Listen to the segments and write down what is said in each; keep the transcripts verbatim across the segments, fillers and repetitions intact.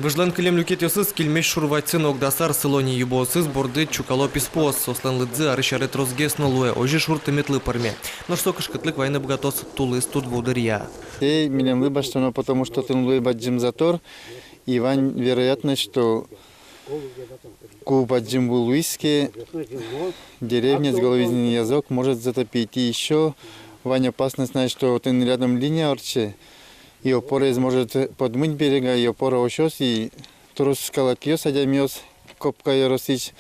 Выжлэн кылем люкетъёсыз Кильмезь шур вадьсын ог дас ар сыло ни. Юбоосыз борды чукало писпуос. Соослэн лыдзы арысь аре тросгес но луэ, озьы шур тыметлы пӧрме. Нош со кышкытлык вайыны быгатоз тулыс тудву дыръя. Тӥ милемлы басьтоно, потому что тӥни луэ бадӟым затор, и вань вероятность, что ку бадӟым ву луиз ке, деревняез, Головизнинъяз ог может затопить. И ещё вань опасность на, что тӥни рядом линия ортче, и опораез может подмыть берега, и опора усёз, и трос калыкъёс, адямиос Копка ёросысь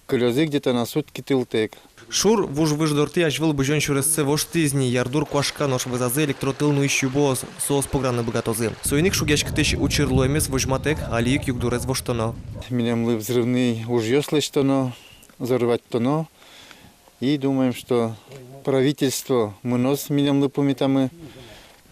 кылёзы где-то на сутки тылтэк. Шур вуж выж дортӥ азьвыл бызён сюрессэ воштӥз ни. Ярдур куашка, нош вӧзазы электротыл нуись юбоос, соос пограны быгатозы. Соин ик шугъяськытӥсь учыр луэмез возьматэк, али ик югдурез воштоно. Милемлы взрывной ужъёс лэсьтоно, взорватьтоно. И думаем, что правительство мыноз милемлы пумитамы,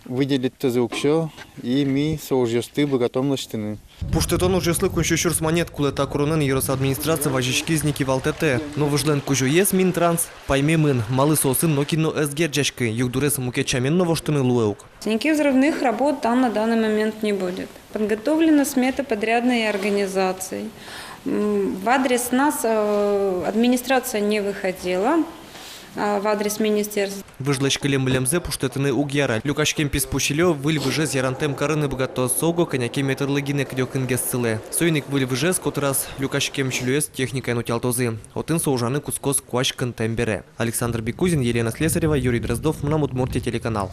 выделить тазы уксё, и ми со ужъёсты быгатом лэсьтыны. Пуштытон ужъёслы куинь сю сюрс манет кулэ. Та куронэн ёрос администраци вазиськиз ни кивалтэтэ. Но выжлэн кузёез, Минтранс, паймемын, малы соосын нокин но ӧз герӟаськы, югдурез мукет сямен но воштыны луэ ук. Никаких взрывных работ там на данный момент не будет. Подготовлена смета подрядной организацией. М, в адрес нас, э, администрация не выходила, а, в адрес министерства. Выжлэсь кылем-мылемзэ пуштытыны уг яра. Люкаськем писпу сӥльё выль выжез ярантэм карыны быгатоз, со уго кӧня ке метрлы гинэ кыдёкынгес сылэ. Соин ик выль выжез котыраз люкаськем сӥльёез техникаен утялтозы. Отын со ужаны кутскоз куазь кынтэм бере. Александр Бекузин, Елена Слесарева, Юрий Дроздов, «Мынам Удмуртие» телеканал.